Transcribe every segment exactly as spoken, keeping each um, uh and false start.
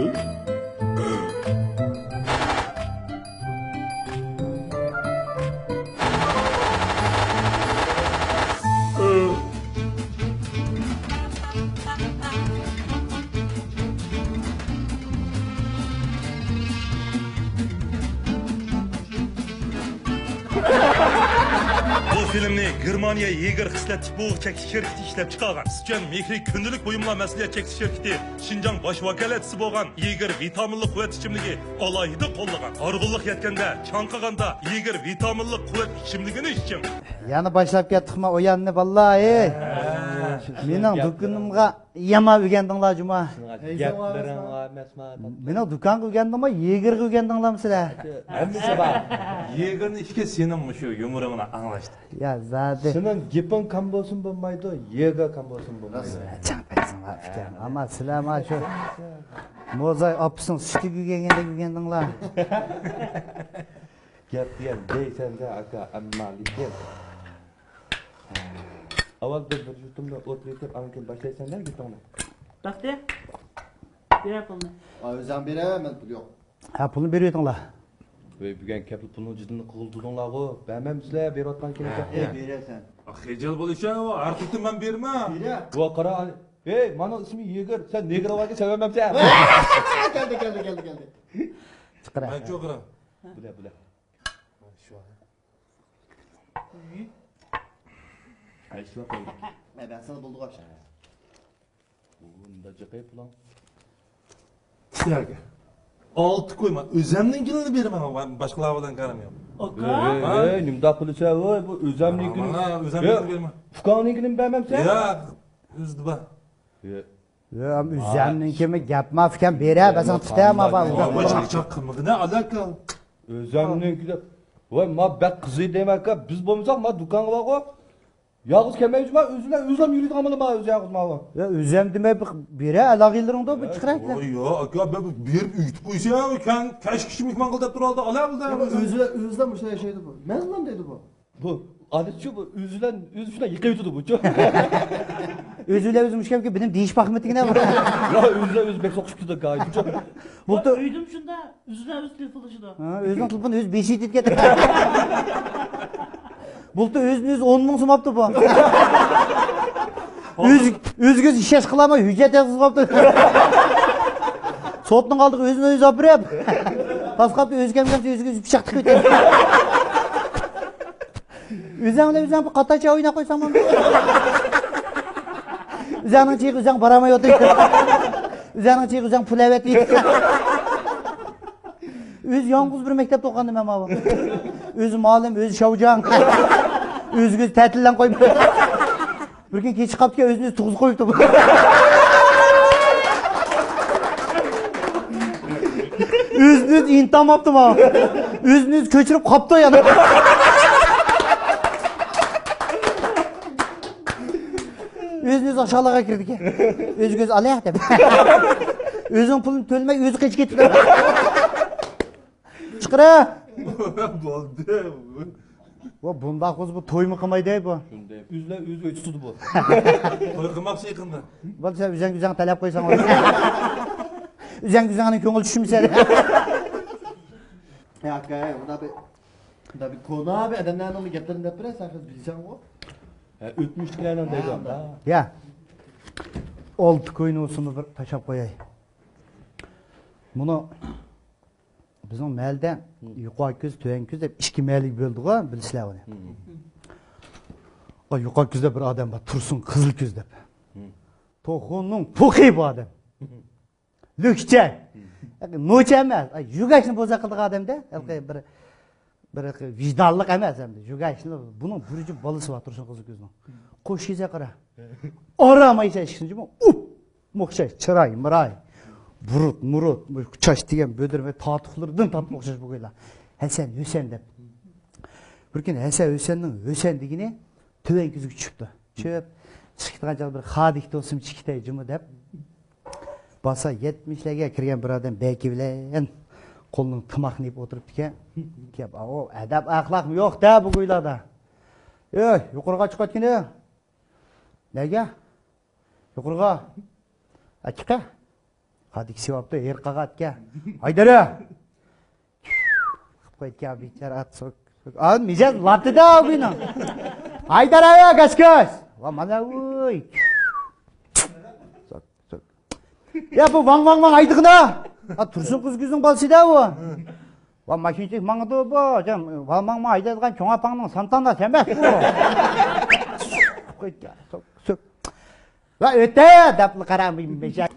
بۇ فىلىمنى گېرمانىيە يېگېر خىسلەت تىپلوق چەكلىك شىركىتى ئىشلەپ چىقارغان. سىچۈەن مېھرى كۈندىلىك بۇيۇملار مەسئۇلىيەت چەكلىك شىركىتى شىنجاڭ باش ۋاكالەتچىسى بولغان يېگېر ۋىتامىنلىق قۇۋۋەت ئىچىملىكى ئالاھىدە قوللىغان. ھارغىنلىق يەتكەندە، چاڭقىغاندا يېگېر ۋىتامىنلىق قۇۋۋەت ئىچىملىكىنى ئىچىڭ. يەنە باشلاپ كەتتۇقما ئويۇننى، باللا، ئەي. ھە. مېنىڭ دۇكىنىمغا يامان ئۆگەندىڭلار جۇما. گەپلىرىڭلار ئەمەسما. مېنىڭ دۇكانغا ئۆگەندىڭمۇ، يېگېرغا ئۆگەندىڭلارمۇ سىلەر؟ ھەممىسى بار. يېگېرنى ئىچكەچ سېنىڭ مۇشۇ يۇمۇرۇڭنى ئاڭلاشتى. يا زادى. سېنىڭ گېپىڭ كام بولسۇن بولمايدۇ، يېگېر كام بولسۇن بولمايدۇ. چاڭ پەيزىڭلار ئىكەن. ئەمما سىلەر مانا شۇ موزاي ئاپىسىنىڭ سۈتىگە ئۆگەنگەندەك ئۆگەندىڭلار. گەپ دېگەن دەيسەن-دە، ئاكا، ئەمما لېكىن. ئاۋۋال بىر، بىر يۇتۇمنى ئوتلىتىپ، ئاندىن كېيىن باشلايسەن-دە گېپىڭنى. بەختىيار، بېرە پۇلنى. ئا، ئۆزۈڭ بېرە، مەن پۇل يوق. ھە، پۇلنى بېرىۋېتىڭلار. ۋەي، بۈگۈن كەپىل پۇلنىڭ جىدىنى قىلدۇردۇڭلارغۇ. بەرمەمسىلەر بېرىۋاتقان كېلىنچاقنى؟ ھە، بېرەسەن. خىجىل بولۇشۇڭ، ھەر قېتىم مەن بېرىمەن. بېرە. ۋا، قارا، ھېي، مانا ئىسمى يېگېر، سەن نېگىر ئەۋەتكەن سەۋەبەمسەن؟ كەلدى، كەلدى، كەلدى، كەلدى. چىقىرە. مەن چوقۇرا. بۇلە، بۇلە. شۇ. ھەي، شۇ قوي. مەن بەرسەڭ بولدىغۇ ئاشۇ. بۇ نېمە جىقى پۇلاڭ؟ ئىشلەرگە. ئالتە كوي، مەن ئۆزەمنىڭكىنى بېرىمەن، باشقىلار بىلەن كارىم يوق. ئاكا. ھەي، ھەي، ھەي، نېمىنداق قىلىسەن، ۋاي، بۇ ئۆزەمنىڭكىنى. مانا ئۆزەمنىڭكىنى بېرىمەن. ئۇكاڭنىڭكىنىمۇ بەرمەمسەن؟ ياق، ئۆزىدە بار. يا، ئۆزەمنىڭكىمۇ گەپ ماپا ئىكەن، بېرە، بەرسەڭ تۇتە، ما بار. ۋاي، چاقچاق قىلمىغىنە، ئالاكا. ئۆزەمنىڭكىدە. ۋاي، ما بەك قىزىي دەيمەنكا، بىز بولمىساق، ما دۇكانغا بارغۇ. يالغۇز كەلمەيمىز، ما ئۆزىلا، ئۆزىلا يۈرىدىغان بالا، ما ئۆزى يالغۇز، ما. يا، ئۆزەم دېمەي، بىر بېرە، ئالاغىلىرىڭدا بىر چىقىرايلى. ۋاي، يا، ئاكا، بىر، بىر بېرىپ ئۆگىتىپ قويسا، كەن، كەچكىچە مېھمان قىل دەپ تۇرالدى، ئالا، بولدى. ئۆزى، ئۆزىلا مۇشۇنداق ياشايدۇ بۇ. مەنزىلام دەيدۇ بۇ. بۇ ئادەتچۇ بۇ ئۆزى بىلەن ئۆزى شۇنداق يىقىۋېتىدۇ بۇچۇ. ئۆزى بىلەن ئۆزى مۇشۇ گەپكە بىلىم دېيىش باقمىدىڭە بۇ. يا ئۆزى بىلەن ئۆزى بەك سوقۇشۇپ كېتىدۇ گايىچۇ. بۇلتۇر ئۆيدىمۇ شۇنداق ئۆزى بىلەن ئۆزى تېلېفونلىشىدۇ. ھە، ئۆزىنىڭ تېلېفونى ئۆزى بېسىۋېتىدىكەن. بۇلتۇر ئۆزىنى ئۆزى ئون مىڭ سوماپتۇ بۇ. ئۆزى ئۆزىگە ئۆزى ئىشەش قىلالماي ھۆججەت يازغۇزۇپ قاپتۇ. سوتنىڭ ئالدىغا ئۆزىنى ئۆزى ئاپىرىپ، تاسقاپتۇ، ئۆزى كەلمىگەنسە ئۆزىگە ئۆزى پىچاق تىقىۋېتىدۇ. ئۆزەڭ بىلەن ئۆزەڭ بىر قاتارچە ئويناپ قويساڭ بولمامدۇ؟ ئۆزەڭنىڭ چېيىغا ئۆزەڭ بارالمايۋاتىدۇ. ئۆزەڭنىڭ چېيىغا ئۆزەڭ پۇل ئەۋەتىۋېتىدۇ. ئۆزى يالغۇز بىر مەكتەپتە ئوقۇغاندا مەن ماۋۇ. ئۆزى مۇئەللىم، ئۆزى شاۋجاڭ. ئۆزىگە ئۆزى تەتىللەن قويمايدۇ. بىر كۈنى كېچىكىپ قاپتىكەن، ئۆزىنى ئۆزى تۇغۇزغا قويۇپتۇ. ئۆزىنى ئۆزى ئىنتىھام ئاپتۇ ماڭا. ئۆزىنى ئۆزى كۆچۈرۈپ قاپتۇ يەنە. ئۆزىنى ئۆزى ئاشخانىلارغا كىرىدىكەن. ئۆزىگە ئۆزى ئالە دەپ. ئۆزىنىڭ پۇلىنى تۆلىمەي ئۆزى قېچىپ كېتىپتۇ. چىقىرە! بولدى. ۋا، بۇنداق بولسا بۇ تويمۇ قىلمايدۇ بۇ. شۇنداق. ئۆزلەر ئۆزى ئۆي تۇتىدۇ بۇ. توي قىلماقچى يېقىندا. بولسا سەن ئۆزەڭگە ئۆزەڭ تەلەپ قويساڭ بولىدۇ. ئۆزەڭگە ئۆزەڭنىڭ كۆڭلى چۈشمىسە. ھە، ئاكا، ئۇنداق بىر، ئۇنداق بىر كونا بىر ئادەملەرنىڭ بىر گەپلىرىنى دەپ بېرەي، سەن خېلى بىلىسەنغۇ. ھە، ئۆتمۈشتىكىلەرنىڭ دەيدۇ. ھە. يا. ئالتە كوينىڭ ئۇسۇلىنى بىر تاشلاپ قوياي. مۇنۇ بىزنىڭ مەھەللىدە يۇقىرى كۆز، تۆۋەن كۆز دەپ ئىككى مەھەللىگە بۆلدىغۇ، بىلىسىلەر ئۇنى. ئا، يۇقىرى كۆزدە بىر ئادەم بار، تۇرسۇن قىزىل كۆز دەپ. توخۇنىڭ پوخى بۇ ئادەم. لۆكچە. نوچى ئەمەس، ئاي، يۈگەشنى بوزەك قىلىدىغان ئادەمدە، ھېلىقى بىر، بىر ۋىجدانلىق ئەمەس ئەمدى. يۈگەشنى، بۇنىڭ بىر جۈپ بالىسى بار، تۇرسۇن قىزىل كۆزنىڭ. قوش كېزە قارا. ئارام ئايسا ئىشىكنى جۇمۇ، ئۇپ! ئوخشاش، چىراي، مىراي، بۇرۇت، مۇرۇت، چاچ دېگەن بۆدۈرمە تاتۇقلىرىدىن تارتىپ ئوخشاش بۇ گويلا. ھەسەن، ھۈسەن دەپ. بىر كۈنى ھەسەن، ھۈسەننىڭ ھۈسەن دېگىنى تۆۋەن كۆزگە چۈشۈپتۇ. چۈشۈپ، چىقىپ كېتىدىغان چاغدا بىر خادىكتە بولسىمۇ چىقىتەي جۇمۇ دەپ، باسا يەتمىشلەرگە كىرگەن بىر ئادەم بەكى بىلەن قولىنىڭ تىماقنى يېپىپ ئولتۇرۇپتىكەن. كەپ، ئاۋۇ، ئەدەپ ئەخلاقمۇ يوق-دە بۇ گويلاردا. ئۆي، يۇقىرىغا چىقىۋەتكىنى. نەگە؟ يۇقىرىغا. ئەكىقە. قادىكى سېۋەپتۇ، ھېرقاغا ئاتكەن. ھايدەر! قىلىپ قويدىكەن بىچارە ئات، سوك، سوك. ئا، مىجەز لاپتىدا ئۇ مېنىڭ. ھايدەر ئايا، گاچكاچ! ۋا مانا ئۇي! سوك، سوك. يا، بۇ ۋاڭ، ۋاڭ، ۋاڭ ھايدىغىنا! ئا، تۇرسۇن قىزكۆزنىڭ بالىسى-دە ئۇ. ۋا ماشىنىچىلىك ماڭىدۇ بۇ، جان، ۋاڭ، ۋاڭ، ۋاڭ ھايدايدىغان چوڭ ئاپاڭنىڭ سانتاندا ئەمەس بۇ. سوك، سوك. ۋا ئۆتە دەپلا قارا، مىجەز.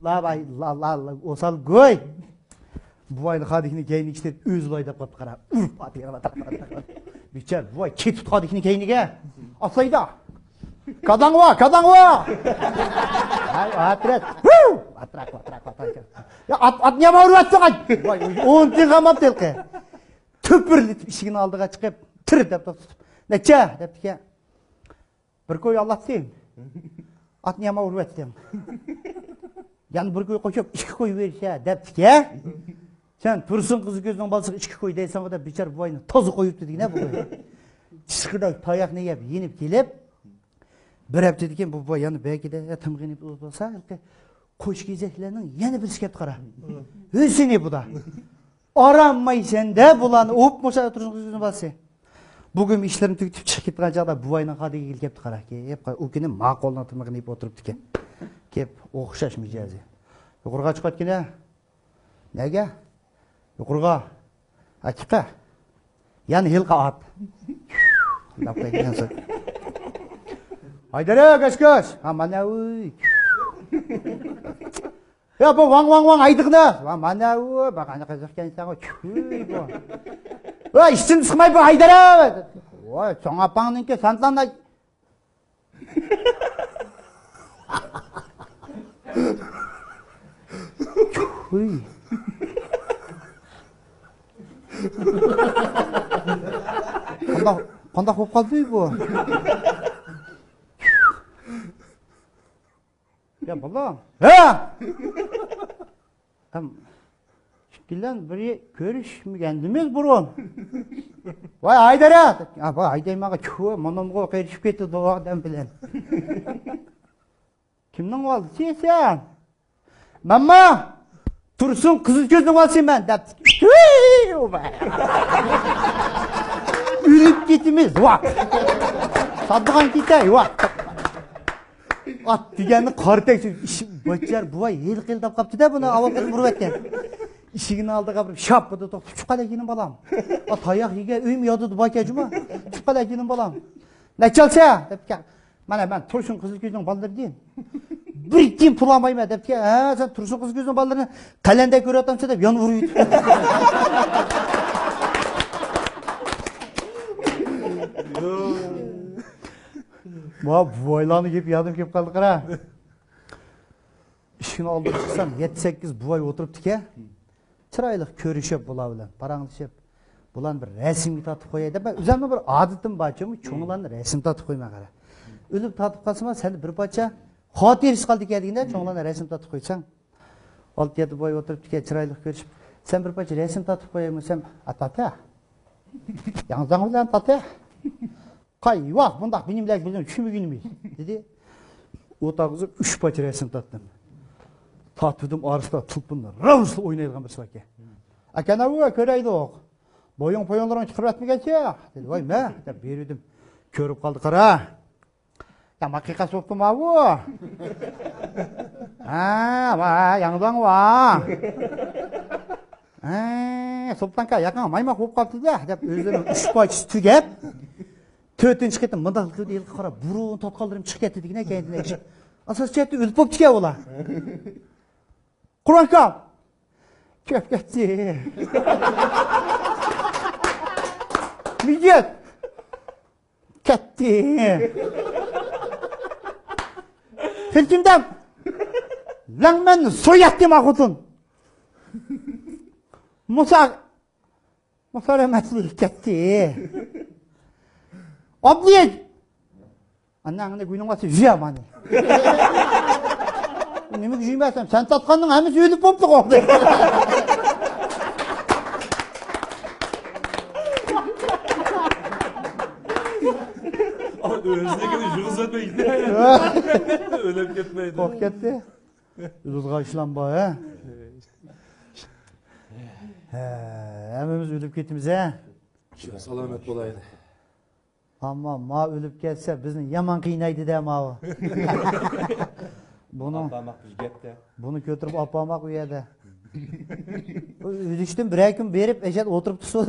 لا، ۋاي، لا، لا، لا، ئوسال گۇي. بوۋاينى خادىكىنى كەينىگە ئىشلەپ، ئۆزى لاي دەپ قاپتۇ، قارا. ئۇرۇپ ئاتىغا، بىچار بوۋاي كېتىپتۇ خادىكىنى كەينىگە. ئاسلايدا. كاداڭ ۋا، كاداڭ ۋا! ھەي، ئاترەت. ۋۇ! ئاتراق، ئاتراق، ئاتراق. يا، ئات، ئات نېمە ئۇرۇۋاتساڭ، ئات! ۋاي، ئون تىيىن قالماپتۇ ھېلىقى. تۈپۈرلىتىپ ئىشىكنىڭ ئالدىغا چىقىپ، تىر دەپ توختىتىپ. نەچچە؟ دەپتىكەن. بىر كوي ئالاتتىم. ئاتنى يامان ئۇرۇۋەتتىم. يەنە بىر كوي قوشۇپ، ئىككى كوي بېرىشە دەپتىكەن. سەن تۇرسۇن قىزكۆزنىڭ بالىسىغا ئىككى كوي دەيسەن، دە بىچارە بوۋاينى تازا قويۇپتۇ دېگىنە بۇ. چىشقىدەك تاياقنى يەپ يېنىپ كېلىپ، بىر ھەپتىدىن كېيىن بۇ بوۋاي يەنە بەگىدە تىمغىنىپ بولسا، ھېلىقى قوش كېزەكلەرنىڭ يەنە بىرسى كەپتۇ قارا. ھۆسنى بۇ دا. ئارامايسەن دە بۇلارنى ئۇپ مۇشۇ تۇرسۇن قىزكۆزنىڭ بالىسى. بۈگۈن ئىشلىرىنى تۈگىتىپ چىقىپ كېتىدىغان چاغدا بوۋاينىڭ خادىكى كېلىپ كەپتۇ قارا. كېلىپ ئۇ كۈنى ماقۇلنىڭ تىمىغىنى يېپىپ ئولتۇرۇپتىكەن. كېلىپ ئوخشاش مىجەزى. يۇقىرىغا چىقىۋەتكىنە. نەگە؟ يۇقىرىغا. ھە، چىقە. يەنە ھېلىقى ئات. ھايدەر، كۆچ، كۆچ. ھا، مانا ئۇ. يا، بۇ ۋاڭ، ۋاڭ، ۋاڭ ھايدىغىنى. ۋا، مانا ئۇ، بۇ قانداق قىزىقكەن ساڭا، چۈي بۇ. ۋا، ئىشتىن چىقماي بۇ ھايدەر. ۋا، چوڭ ئاپاڭنىڭكى سانتاندا. چۈي. قانداق، قانداق بولۇپ قالدى بۇ؟ يا بالام. ھە! ھەم ئىككىلەن بىرى كۆرۈشمىگەندىمىز بۇرۇن. ۋاي ھايدەر! ھە، ۋاي ھايدەي ماڭا چۇ، مۇنۇمغۇ قېرىشىپ كېتىدۇ ئادەم بىلەن. كىمنىڭ بالىسى سەن؟ مەنما تۇرسۇن قىزىل كۆزنىڭ بالىسى مەن دەپ. ئۆلۈپ كېتىمىز، ۋاق. سادىغان كېتەي، ۋاق. ئات دېگەننى قارا تەكشۈر. ئىش، بوچار بوۋاي ھېلى قىلداپ قاپتۇ-دە، بۇنى ئاۋۋال قېتىم ئۇرۇۋەتكەن. ئىشىكنىڭ ئالدىغا بېرىپ شاپپىدە توختاپ، چىقىپ قالاي جېنىم بالام. ئا، تاياق يېگەن ئۆيمۇ يادىدا باركەن جۇما. چىقىپ قالاي جېنىم بالام. نەچچە ئالسا؟ دەپتىكەن. مانا مەن تۇرسۇن قىزىل كۆزنىڭ بالىلىرى دېدىم. بىر تىيىن پۇل ئالمايمەن دەپتىكەن. ھە، سەن تۇرسۇن قىزىل كۆزنىڭ بالىلىرىنى قەلەندەك كۆرۈۋاتامسەن دەپ يان ئۇرۇۋېتىپتۇ. ما بوۋايلارنىڭ گېپى يادىم كېلىپ قالدى قارا. ئىشىكنىڭ ئالدىغا چىقسام، يەتتە-سەككىز بوۋاي ئولتۇرۇپتىكەن. چىرايلىق كۆرۈشۈپ، بۇلار بىلەن پاراڭلىشىپ، بۇلارنى بىر رەسىمگە تارتىپ قوياي دەپ، مەن ئۆزۈمنىڭ بىر ئادىتىم بار، چوڭلارنى رەسىم تارتىپ قويىمەن قارا. ئۆلۈپ تارتىپ قالسىمۇ، سەندە بىر پارچە خاتىرىسى قالىدىكەن دېگەندە، چوڭلارنى رەسىم تارتىپ قويساڭ. ئالتە-يەتتە بوۋاي ئولتۇرۇپتىكەن، چىرايلىق كۆرۈشۈپ، سەن بىر پارچە رەسىم تارتىپ قوياي دېسەم، ئا، تارتە. ياڭزاڭ بىلەن تارتە. قاي، ۋاھ، بۇنداق بىنىملەر بىزنىڭ چۈشىمىگىنىمىز، دېدى. ئولتۇرغۇزۇپ ئۈچ پارچە رەسىم تارتتىم. تارتىۋىدىم، ئارىسىدا تۇلپۇندا راۋۇسلا ئوينايدىغان بىرسى باركەن. ئاكا، نەۋۇ، كۆرەيلۇق. بويۇڭ پويۇڭلىرىڭ چىقىرىۋەتمىگەنچە، دېدى. ۋاي، مە، دەپ بېرىۋىدىم. كۆرۈپ قالدى، قارا. يا، ماقىقا سوپتۇ ماۋۇ. ھە، ۋا، ياڭزاڭ ۋا. ھە، سۇلتانكا، ياقاڭ مايماق بولۇپ قاپتۇ-دە، دەپ ئۆزلىرىنىڭ ئۈچ پارچىسى تۈگەپ، تۆتىنچى قېتىم مۇنداق قىلدى، ھېلىقى قارا، بۇرۇن تارتقانلىرىم چىقىپ كەتتى دېگىنە كەينىدىن ئەگىشىپ. ئاساسىي جەھەتتە ئۆلۈپ بوپتىكەن ئۇلار. قۇرئانكا! كۆپ كەتتى. مىجەت! كەتتى. پىلچىمدەم! لەڭمەن سوياتتى ما خوتۇن! مۇسا مۇسا رەھمەتلىك كەتتى. ئابلىج! ئانا ئانا گۈنۈڭ ئاتى جۈيە مانى. نېمىگە جۈيمەسەم، سەن تاتقاننىڭ ھەممىسى ئۆلۈپ بوپتۇ قوقدى. ئۆزىنىڭكىنى يۇغۇزاتمايدۇ. ئۆلۈپ كەتمەيدۇ. قوپ كەتتى. ئۆلىدىغان ئىشلام بار ھە. ھە، ھەممىمىز ئۆلۈپ كېتىمىز ھە. سالامەت بولايلى. ئەمما ما ئۆلۈپ كەتسە بىزنى يامان قىينايدىدە ماۋۇ. بۇنىڭ ئاپارماق بىز گەپتە. بۇنى كۆتۈرۈپ ئاپارماق ئۇ يەردە. ئۆلۈشتىن بىرەر كۈن بېرىپ ئەشەدە ئولتۇرۇپ تۇرسۇن.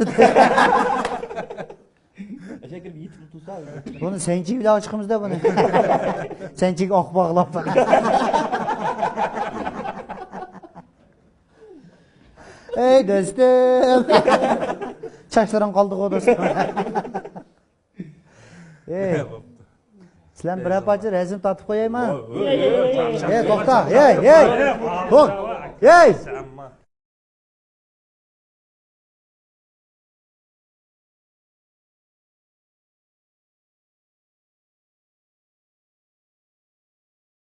ئەشەدە كىرىپ يېتىپ تۇرسا. بۇنى سەنچى بىلەن چىقىمىزدا بۇنى. سەنچىگە ئاق باغلاپ. ئەي دوستۇم. چاچلىرىڭ قالدىغۇ دوستۇم. ئەي. سىلەرنى بىرەر پارچە رەسىم تارتىپ قويايمۇ؟ ئەي توختا، ئەي، ئەي. توخ، ئەي.